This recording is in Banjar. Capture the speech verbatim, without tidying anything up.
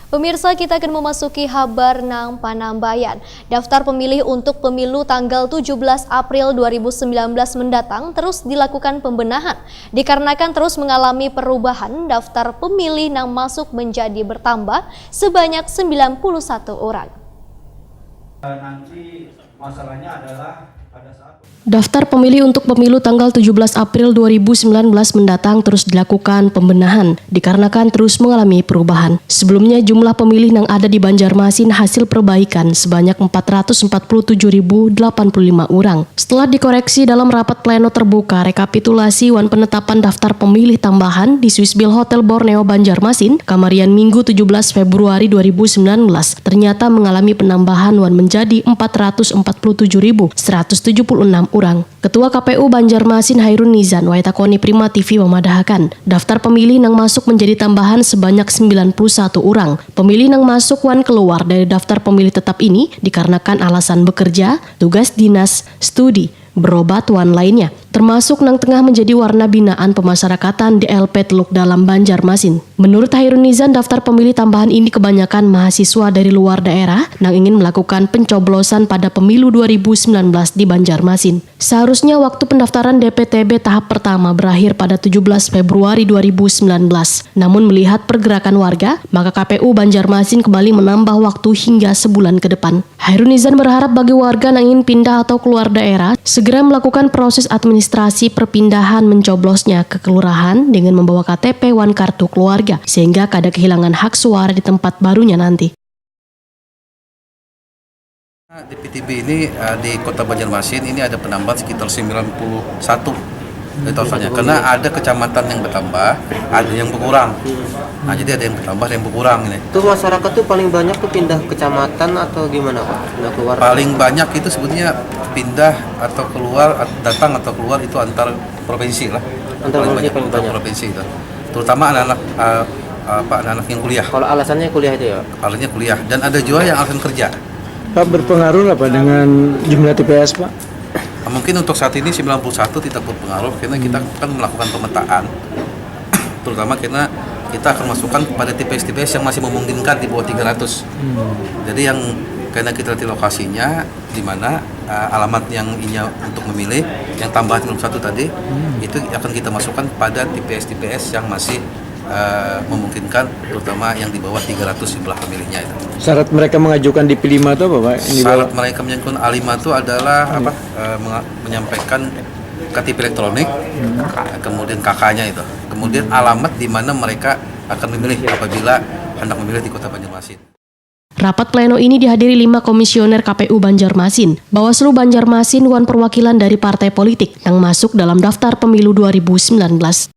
Pemirsa, kita akan memasuki habar nang panambayan. Daftar pemilih untuk pemilu tanggal tujuh belas April dua ribu sembilan belas mendatang terus dilakukan pembenahan. Dikarenakan terus mengalami perubahan, daftar pemilih nang masuk menjadi bertambah sebanyak sembilan puluh satu orang. Nanti masalahnya adalah pada saat Daftar pemilih untuk pemilu tanggal tujuh belas April dua ribu sembilan belas mendatang terus dilakukan pembenahan dikarenakan terus mengalami perubahan. Sebelumnya, jumlah pemilih nang ada di Banjarmasin hasil perbaikan sebanyak empat ratus empat puluh tujuh ribu delapan puluh lima urang. Setelah dikoreksi dalam rapat pleno terbuka rekapitulasi wan penetapan daftar pemilih tambahan di Swissbil Hotel Borneo Banjarmasin, kamarian Minggu tujuh belas Februari dua ribu sembilan belas, ternyata mengalami penambahan wan menjadi empat ratus empat puluh tujuh ribu seratus tujuh puluh enam urang. Ketua K P U Banjarmasin Hairun Nizan wayah takoni Prima T V mamadahakan, daftar pemilih nang masuk menjadi tambahan sebanyak sembilan puluh satu urang. Pemilih nang masuk wan keluar dari daftar pemilih tetap ini dikarenakan alasan bekerja, tugas dinas, studi, berobat, wan lainnya, termasuk nang tengah menjadi warna binaan pemasyarakatan di L P Teluk Dalam Banjarmasin. Menurut Hairun Nizan, daftar pemilih tambahan ini kebanyakan mahasiswa dari luar daerah nang ingin melakukan pencoblosan pada pemilu dua ribu sembilan belas di Banjarmasin. Seharusnya waktu pendaftaran D P T B tahap pertama berakhir pada tujuh belas Februari dua ribu sembilan belas. Namun melihat pergerakan warga, maka K P U Banjarmasin kembali menambah waktu hingga sebulan ke depan. Hairun Nizan berharap bagi warga nang ingin pindah atau keluar daerah segera melakukan proses administrasi perpindahan mencoblosnya ke kelurahan dengan membawa K T P wan kartu keluarga sehingga kada kehilangan hak suara di tempat barunya nanti. D P T B ini uh, di Kota Banjarmasin ini ada penambahan sekitar sembilan puluh satu dari totalnya. Karena ada kecamatan yang bertambah, ada yang berkurang. Nah, jadi ada yang bertambah, ada yang berkurang ini. Itu masyarakat tuh paling banyak tuh pindah kecamatan atau gimana, Pak? Pindah keluar? Paling banyak itu sebetulnya pindah atau keluar, datang atau keluar itu antar provinsi lah. Antar provinsi paling banyak. Provinsi itu. Terutama anak-anak uh, apa anak-anak yang kuliah. Kalau alasannya kuliah itu ya? Alasannya kuliah dan ada juga yang alasan kerja. Pak, berpengaruh apa dengan jumlah T P S, Pak? Nah, mungkin untuk saat ini sembilan puluh satu tidak berpengaruh karena kita kan melakukan pemetaan, terutama karena kita akan masukkan pada T P S-T P S yang masih memungkinkan di bawah tiga ratus. Jadi yang karena kita di lokasinya di mana uh, alamat yang inya untuk memilih yang tambah sembilan puluh satu tadi itu akan kita masukkan pada T P S-T P S yang masih uh, memungkinkan, terutama yang di bawah tiga ratus jumlah pemilihnya itu. Syarat mereka mengajukan D P lima itu apa, Pak? Yang di bawah? Syarat mereka mengajukan A lima itu adalah apa? Uh, menga- menyampaikan K T P elektronik, kemudian K K-nya itu, kemudian alamat di mana mereka akan memilih apabila hendak memilih di Kota Banjarmasin. Rapat pleno ini dihadiri lima komisioner K P U Banjarmasin, Bawaslu Banjarmasin, wan perwakilan dari partai politik nang masuk dalam daftar pemilu dua ribu sembilan belas.